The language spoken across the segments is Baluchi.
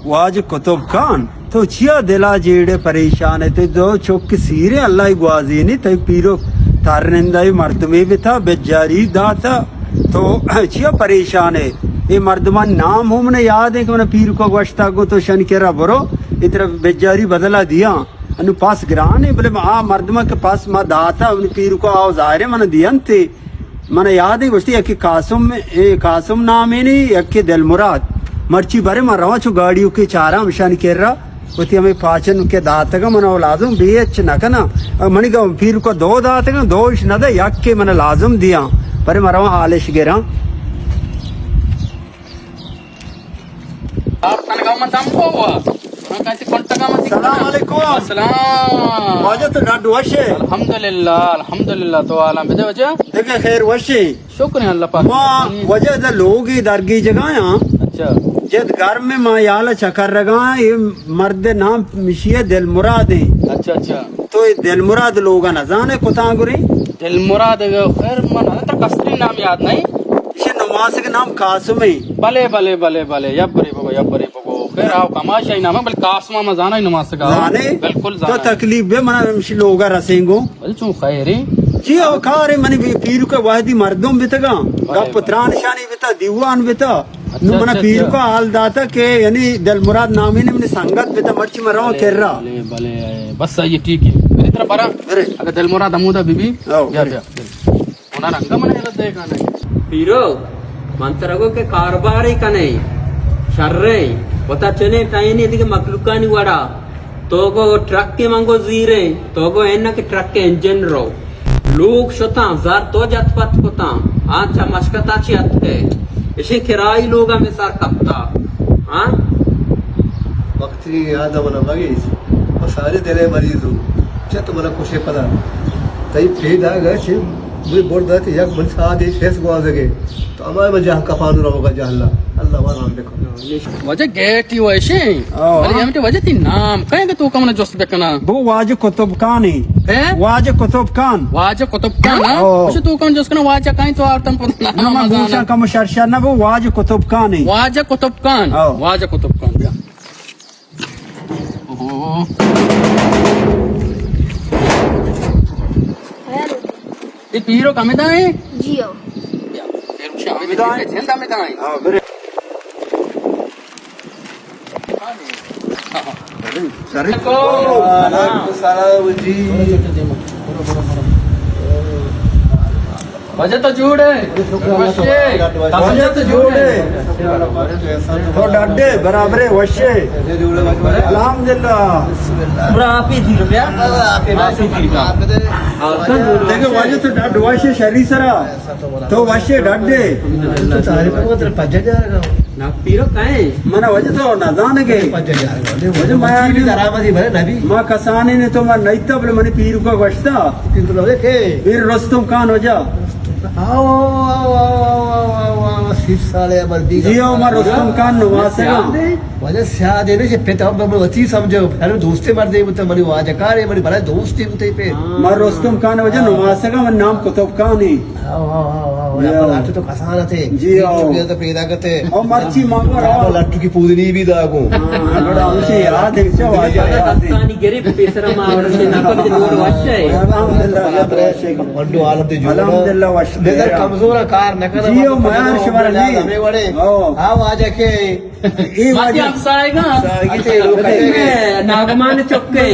واجہ قطب خان، تو چیا دلا جیڑے پریشان ئے؟ تئی دو چک سیریں، اللہ ء گوازینی، تئی پیرک ترنندہ مردمے بتا، بجاری داتا، تو چیا پریشان ئے؟ اے مردمانی نام ہم من یاد ایں کہ من پیرکا گوشتا گو تو شن کرا برو، اے ترا بجاری بدلا دیاں۔ انو پس گران ایں، بلے ما آ مردماں کہ پس ما داتا، انو پیرکا آو ظاہر ایں من دینتے۔ من یاد ایں گوشتی، یکے قاسم، اے قاسم نامے نی، یکے دلمراد۔ مرچی برے من رواں چو گاڑی اوکے چاراں مشانی کرا، وتی ہمے پاچن کہ داتگاں من او لازم بے اچ نہ کناں۔ منی گا پیرکا دو داتگاں، دو اش نہ دے، یکے من لازم دیاں۔ برے من رواں حالش گراں۔ آپ تنگا من دم کو ہوا۔ من کہتے کنٹگا من سلام علیکم۔ السلام۔ واجہ تو ڈڈ وش ئے؟ الحمدللہ، الحمدللہ، تو عالم بدے واجہ۔ دگہ خیر وش ئے؟ شکر ایں اللہ پاک۔ ما ہم۔ واجہ دا لوگی درگی جگہ آں۔ اچھا۔ جد گرم ما یال چکر رگا، اے مرد نام مشی دلمراد ایں۔ اچھا، اچھا۔ تو اے دلمراد لوگا نزانے کتاں گریں؟ دلمراد، خیر من تر کستری نام یاد نہیں۔ ایشی نماسگ نام قاسم ایں۔ بلے، بلے، بلے، بلے، یبرے بابا، یبرے بابا۔ خیر، آو کماش ای نام، بلے قاسم ما زانا ای نماسگا۔ زانے؟ بالکل تو زانا۔ تکلیف بے، منا ہمشی لوگا رسیں گو۔ بلے چون خیر ایں؟ جی، او کار ایں، منی پی-، پیرکا وہدی مردم بیتگا۔ بلے، گپ بلے۔ تران شانی بیتا، دیوان بیتا۔ اچھا، نو منا اچھا، اچھا۔ پیرکا حال داتا کہ یعنی دلمراد نامی نے منی سنگت بیتا، مرچی من رواں بلے، کرا۔ بلے، بلے، بس آئی ٹھیک ایں۔ میری طرف برا۔ برے۔ اگر دلمراد ہمودا بی بی، او، بیا، برے۔ بیا۔ اونا رنگ من یلہ دے کنے۔ پیرو، من ترا گو کہ کاروبارے کنے، شریں، وتا چنے ٹائنے دگہ مخلوقانی وڑا۔ تو گو ٹرکے من گو زیریں، تو گو اینا کہ ٹرک انجن رو۔ لوگ شتاں، زر تو جت پت کتاں، آ چہ مشکتا چی اتکے۔ اشی کرائی لوگا میں سر کپتا۔ ہاں؟ وقتی یاد منا مگیج، مساری دلے مریض ہوں، چت منا کشے پدا۔ تئی پیدا گچ، مجھے برد ات یک من ساعت ایک فیس گوازگے۔ تو ہمارے من جہل کپانو رہوگا جہلا۔ اللہ وارام بکن۔ واجہ گیٹی ویشے۔ او، بلے ہاں۔ ہمٹی واجہ تی نام کہیں کہ تو کمنا جست بکنا۔ بو واجہ قطب خانی۔ اے؟ واجہ قطب خان۔ واجہ قطب خان، ہاں؟ او۔ اچھا تو کم جست کنا واجہ کہیں تو آرتم پتہ نہ نہ، من مزانا۔ گوشاں کم شر شر نہ بو، واجہ قطب خانی۔ واجہ قطب خان۔ او۔ واجہ قطب خان، بیا۔ اوہو۔ اے پیرو کمدا ایں؟ جی ہو۔ بیا۔ اے رکشہ ہمیں دے، جند ہمیں دائیں۔ ہاں، برے۔ سلام۔ وعلیکم السلام جی۔ واجہ تو جوڑ ئے؟ وشے؟ واجہ تو جوڑ ئے؟ تو ڈڈ ئے، برابر ئے، وشے؟ الحمدللہ۔ برا آپ ہی تھی روپیہ؟ آپ ہی تھی روپیہ۔ دیکھو واجہ تو ڈڈ وشے شری سرا۔ تو وشے ڈڈ ئے۔ تو تعریف کو تر پجا جا رہا۔ نا پیرو کئے؟ من واجہ تو نزانگ ئے۔ واجہ ما یار بھی درآمدی بھلے نبی۔ ما کسانے نے تو ما نیتا بلے منی پیرکا گوشتا۔ پیر رستم خان واجہ۔ آو، آو، آو، سی سالے عمر دی۔ جی، آو، ما رستم خان نواسگا۔ واجہ سیاد نے چہ پت ہم من وتی سمجھو۔ ہر دوستے مردے بوتا منی واجہ کارے منی بلے دوستے بوتے پہ۔ ما رستم خان واجہ نواسگا من نام قطب خان ایں۔ آو، آو، آو، آو، یا۔ بلا تو، تو کسان تے۔ جی، آو۔ تو پیدا کرتے۔ او مرچی مانگو راو۔ لٹو کی پودنی بھی داگو۔ ہاں، گڑا ہمشی یاد ہے، چا واجہ یاد ہے۔ دستانی گریب پیسرا ما ورشے ناکو کے دور وشے۔ الحمدللہ، وشے۔ پنڈو عالم دے جو۔ الحمدللہ، وش۔ بغیر کمزور کار نہ کرے۔ جی، او میار شمار نہیں۔ ہمیں وڑے۔ او۔ آ واجہ کے اے ماتی واجہ ہمسائگاں۔ ہمسائگی تے لوگ اے۔ ناگمان چکے۔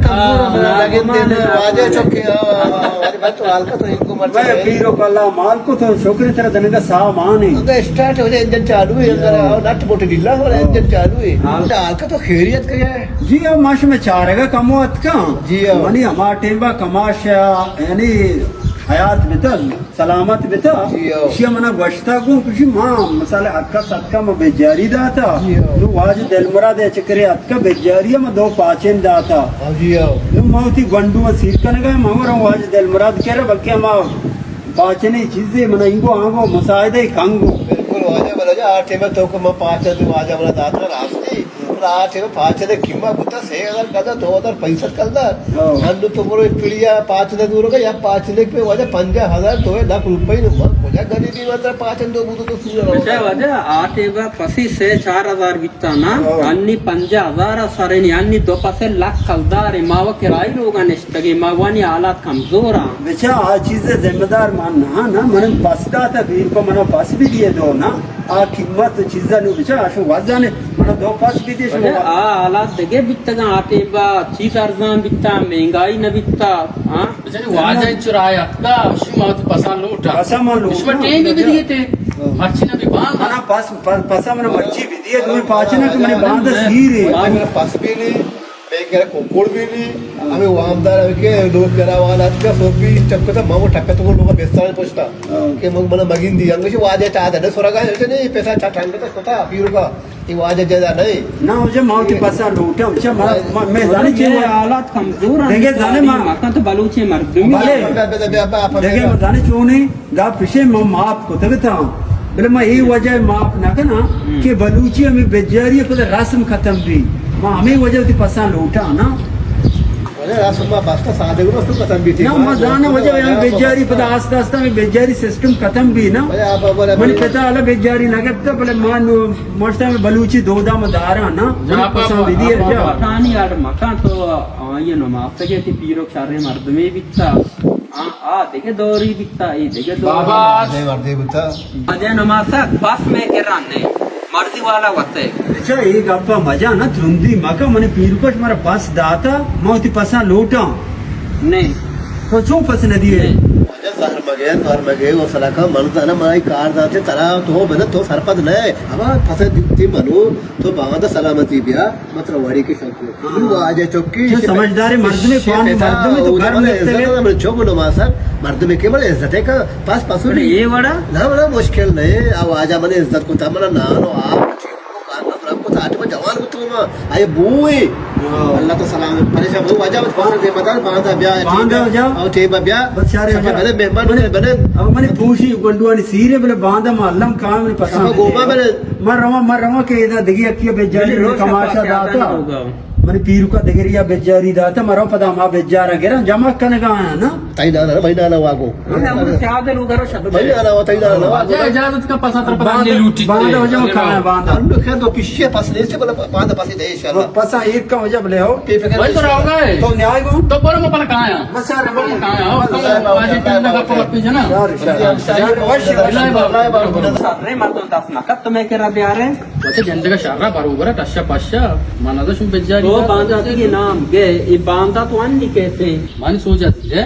کمزور ہاں، لگے ناگمان دے واجہ چکے۔ ہاں، ہاں، ہاں، بھائی تو حال کا تو ان کو مر میں جائے۔ پیرو کو اللہ مال کو تو شکر تیرا دن کا سامان ہے۔ تو اسٹارٹ ہو جائے، انجن چالو ہے، اندر آؤ، نٹ بوٹ ڈھیلا ہو رہا ہے، انجن چالو ہے۔ ہاں۔ حال کا تو خیریت کا ہے۔ جی، اب ماش میں چارگا کمو اتکا۔ جی، ہاں۔ منی ہما ٹیم با کماش، یعنی حیات بتل۔ سلامت بتا۔ جی ہو۔ ایشی ء منا گوشتا گوں کشی ما مثال حق ء صدقہ ما بیجاری داتا۔ جی ہو۔ نو واجہ دلمراد ء چکرے اتکا بیجاری ء ما دو پاچن داتا۔ ہاں جی ہو۔ نو ما وتی گونڈو ء سیر کنگا ما ورا واجہ دلمراد کرا بلکہ ما پاچنے چیزے منا انگو آنگو مساعدہ کنگو۔ بالکل واجہ بلجا آ ٹیم تو کو ما پاچن واجہ منا داتا راستی۔ آ ٹیم پاچنے قیمت بوتا سے ہزار کلدار، دو ہزار پنچ سد کلدار۔ ہاں۔ انو تو برو پڑیا پاچنے دور کا یا پاچنے پہ واجہ پنجاہ ہزار تو ہے، لاکھ روپے نو، ما کجا غریبی مطلب پاچن دو بوتو تو سورا بچا واجہ۔ آ ٹیم پسی سے چار ہزار بیتا نا، ہاں۔ انی پنجاہ ہزار سرینی، انی دو پسے لاکھ کلدار، ما و کرای لوگا نشتگی، ما وانی حالات کمزور آں۔ بچا آ چیز ذمہ دار من نہ، نہ، من پس داتا بیر کو، من پس بھی دیے دو نا۔ آ قیمت چیزا نو بچا، آ شو وزن، من دو پس بھی دے شو۔ بلے آ حالات دگہ بیتگاں، آ ٹیبا چیز ارزان بیتا، مہنگائی نہ بیتا، ہاں؟ بچاری واجہ انچو راہ اتکا، شما وتی پساں لوٹا۔ پساں ما لوٹا۔ شما ٹیم بھی دیے تے، ہاں۔ مرچی نہ بھی بان۔ منا پس، پس، پساں منا مرچی بھی دیے، دوی پاچنا کہ منی باندہ سیرے۔ پس بھی نہیں۔ مئے کرا ککڑ بھی نی، ہمے وامدار ہمے کہ لوگ کرا والا اتکا، سوپی چپ کتا، ما وہ ٹکت کو لوگا بستار پشتا، ہاں۔ کہ مگ منا مگین دی، انگش واجہ چاہ دے، سرگا ہے، نہیں، پیسہ چاہ ٹھنگ کتا، کتا، پیرو کا، یہ واجہ جدا نہیں۔ نہ، مجھے ما وتی پسا لوٹا، مجھے ما، ما، میں زانے چے یہ حالات کمزور ہیں، دیکھے زانے ما۔ مکان تو بلوچی مردمی بلے۔ ہے۔ بیا، بیا، بیا، بیا، بیا۔ دیکھے ما زانے چونے۔ گپ اش انت، من معاف کتگ اتاں، بلے من اے وجہ ء معاف نہ کناں، ہم۔ کہ بلوچی ہمے بجاری ء پدا رسم ختم بی۔ من ہمے وجہ ء وتی پساں لوٹاں نا۔ بلے رسم ما بستہ سادگ رسم ختم بیتی۔ نا، من زاناں وجہ ہمے بجاری پدا آستہ آستہ ہمے بجاری سسٹم ختم بی نا۔ بلے آپ، بلے، منی بلے۔ پتا حالا بجاری نہ گپتہ، بلے من مشتا ہمے بلوچی دودا من داراں نا۔ جناب، منی پساں آپ، بدی آپ، ہے۔ آپ، آپ۔ پتانی اڑ مکان تو آئی نماسگے تی پیرو شریں مردمے بیتا۔ آ، آ دگہ دورے بیتا، اے دگہ دور۔ بابا۔ مردے، مردے بوتا۔ مجھے نماسگ پس میں کران نے، مرضی والا وتے۔ اچھا، اے گپا مجا نا ترندی مکا، منی پیرکش مارا پس داتا، ما وتی پسا لوٹاں۔ نہیں۔ تو چون پس نہ دیے؟ نہیں۔ مجھے زہر مگے، زہر مگے، وہ سلاکا من زانا، مائی کار داتے ترا، تو بنا تو سرپد نہ ہے۔ ہما پس دیتی منو، تو باندا سلامتی بیا۔ مطلب وڑی کہ شک ہاں۔ واجہ چکی چہ سمجھداریں مردمے، پان مردمے تو گھر میں عزت ہے، مطلب چوک نماسا مردمے کہ بلے عزت ہے کا پاس پاسو بلے نہیں۔ یہ وڑا؟ نہ بڑا مشکل نہیں، آ واجہ من عزت کو تھا، من نانو آپ چیز کو کار نہ رب کو تھا، آج میں جوان کو تو ما، آئے بوئے۔ ہاں۔ اللہ تو سلام، پریشان بھائی، واجہ بس پاس دے بتا، باندا بیا، باندا جا۔ او ٹیبا بیا۔ بس یار، سفر بلے مہمان بلے، بلے۔ او منی پوشی گنڈوانی سیرے بلے، باندا ما علم کام نے پسند۔ گوما بلے۔ من رواں، من رواں کہ ادا دگہ یکے ء بجاری بلے کماشا داتا۔ منی پیرکا دگریا بجاری داتا، من رواں پدا ہما بجارا گراں جمع کنگا آیاں نا۔ تئی نانا، منی نانا واگو۔ منی نانا، تئی نانا واگو۔ اجازت کا پسا تر پدا باندا، لوٹی باندا تے۔ وجہ من کھایا باندا۔ انو خیر تو پیشے پس لیسے بلا باندا پس دے انشاءاللہ۔ پسا ایک کا وجہ بلے ہو۔ بے فکر بھائی تو راوگا ہے۔ تو نیائے گو۔ تو برو من پنا کھایا۔ بس یار، برو من کھایا۔ بس یار، واجہ ٹنڈا کا پلک پی جنا۔ یار، یار، وش، وش۔ اللہ بابا۔ سرے مردم دست نہ کت تو مئے کرا بیارے۔ بچہ جندگا شرا بروبرا ٹشا پشا۔ من نزا شما بجاری تو۔ باندا تیگے نام گئے، اے باندا تو انی کہتے ہیں۔ من سوچا تیگے،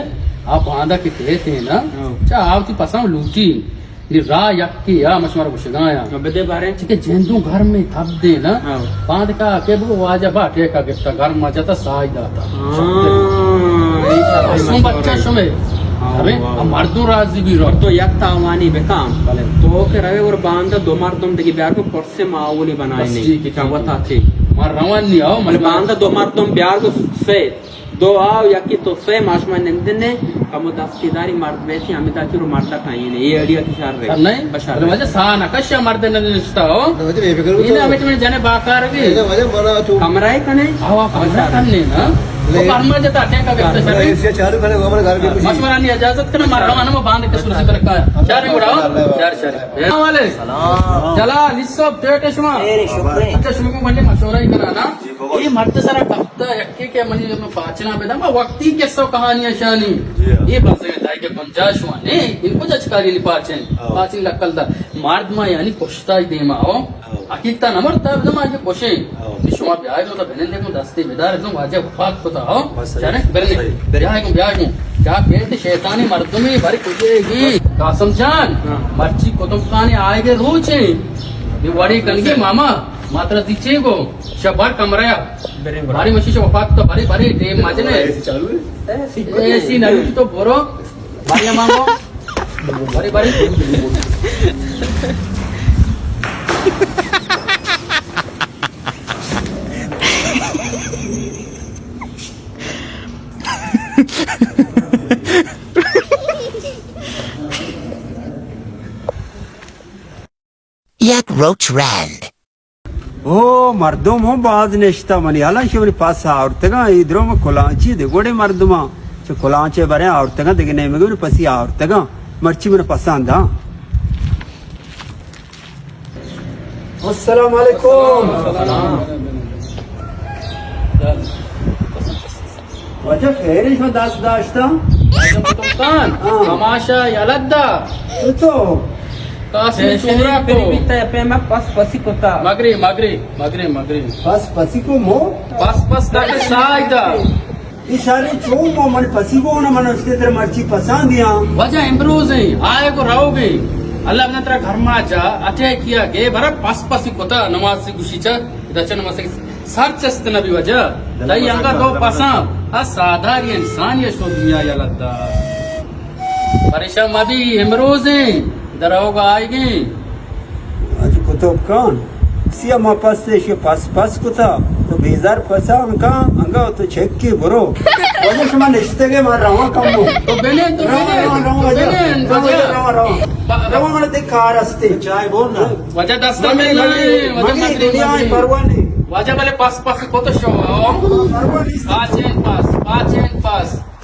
آ باندا کہ کہتے ہیں نا، ہاں۔ چا آوتی پسام لوٹی۔ نی راہ یکی یا مشمار گشگایا۔ تو بدے بارے۔ چکے جندوں گھر میں تب دے نا۔ ہاں۔ باند کا کہ بگو واجہ با ٹیکا گپتا، گھر ما جتا سائی داتا۔ ہاں، اے شریں مشورہ۔ بچہ شمے۔ ہاں، ارے، واہ۔ مردم راضی بی رو۔ تو یک تاوانی بکام۔ بلے۔ تو کہ روے اور باندا دو مردم دگی بیار کو کرسے ماحولی بنائے بس نہیں۔ ٹھیک ہے، ٹھیک ہے۔ وتا تھی۔ ما روان نہیں آؤ، بلے من باندا دو مردم بیار کو سے۔ دو آو، یکی تو سے، ما شما نندنے، کمو دستی داری مرد بیتی، ہمیں دا چرو مرد ٹائینے، یہ اڑیا کی شر رہے۔ شر نہیں؟ بشر۔ وجہ سا نہ کشا مرد نہ نشتا ہو۔ نہ وجہ بے فکر ہو تو۔ یہ نہ ہمیں تمہیں جنے باکار بھی۔ یہ نہ وجہ منا تو۔ کمرہ ہی کنے؟ آوا کمرہ کنے نا۔ تو کمرہ جتا ٹھیک ہے، بہتر شر۔ ایسے چالو کرے، ہمارے گھر میں کچھ۔ مشورہ نہیں، اجازت کرنا، مار رہا ہوں، باندھ کے سرسی پر کا۔ شر نہیں اڑاؤ۔ شر، شر۔ السلام علیکم۔ سلام۔ جلال، اس سب ٹھیک ہے شما؟ خیر، شکر ہے۔ اچھا، شما کو بندے مشورہ ہی کرنا نا۔ جی، بابا۔ یہ مرد سرا کپتا ہے۔ کہ کہ منی پاچنا بدا، ما وقتی قصہ و کہانی شانی۔ جی ہاں۔ یہ بس ہے، دائی کے گنجائش ہوا نے، ان کو جچکاری نہیں پاچن، ہاں۔ پاچن لکل دا۔ مرد ما یعنی کشتا ہی دیما ہو۔ ہاں۔ حقیقتا نہ مرتا، بدا ما یہ کشیں۔ ہاں۔ کہ شما بیائے تو بنندے کو دستے بدار، اتنا واجہ وفاق کتا ہو۔ بس صحیح۔ چلیں، برنے۔ صحیح۔ برنے۔ بیائے کو، بیائے کو۔ کیا کہتے شیطانی مردمی بھر کجے گی؟ قاسم جان، ہاں۔ مرچی قطب خان آئے گے روچے۔ یہ وڑی کنگی ماما، ماترا دیچے گو۔ شبار کمرہ۔ بریں گڑا۔ بارے مشی شما پاک تو بارے، بارے، ٹیم ماجنے۔ اے سی چالو ہے؟ اے سی، اے سی نہ تو برو۔ بارے مانگو۔ بارے، بارے۔ یک روچ رند۔ او مردم ہم باز نشتہ، منی حالاں شہ منی پس آورتگاں، اے درو من کلانچی دے گوڑے مردماں چہ کلانچے بریں آورتگاں، دگہ نیمگے منی پسی آورتگاں، مرچی من پساں داں۔ السلام علیکم۔ واجہ خیر، شما دست داشتاں؟ واجہ قطب خان، ہاں۔ کماشا یلدا۔ تو تو؟ کاسمی چورا کو۔ بیتا پیما پس پسی کتا۔ مگری، مگری، مگری، مگری۔ پس پسی کو مو؟ پس پس تاکہ ساج دا۔ اشارے چون مو من پسی کو نہ من استے تر مرچی پساں دیاں۔ واجہ امروز ہیں، آئے کو رہو گے۔ اللہ بنا ترا گھر ما جا، اٹے کیا گے، برا پس پسی کتا، نماز سے گشی چا، دچا نماز سے سر چست نہ بی واجہ۔ تئی انگا دو پساں، آ ساداری انسان یا شو دنیا یا لدا۔ پریشان مہ بی، امروز ہیں، دراوگا آئیگیں۔ اچ قطب خان، سیا ما پس ایشی پس پس کتا، تو بیزار پسان کان، انگا تو چکی برو۔ واجہ شما نشتگے ما رواں کمو۔ تو بنین، تو رواں، بنین، رواں، رواں، تو واجہ۔ بنین، رواں، واجہ۔ رواں، رواں۔ با-، رواں، من دے کار استے۔ چائے بول نا۔ واجہ دستا مگی، ملنا مگی، ہے، واجہ مگی، مگی، دنیا ہے، مگی۔ پرواہ نہیں۔ واجہ بلے پس پس کو تو شو۔ پرواہ نہیں۔ پاچین پس، پاچین پس۔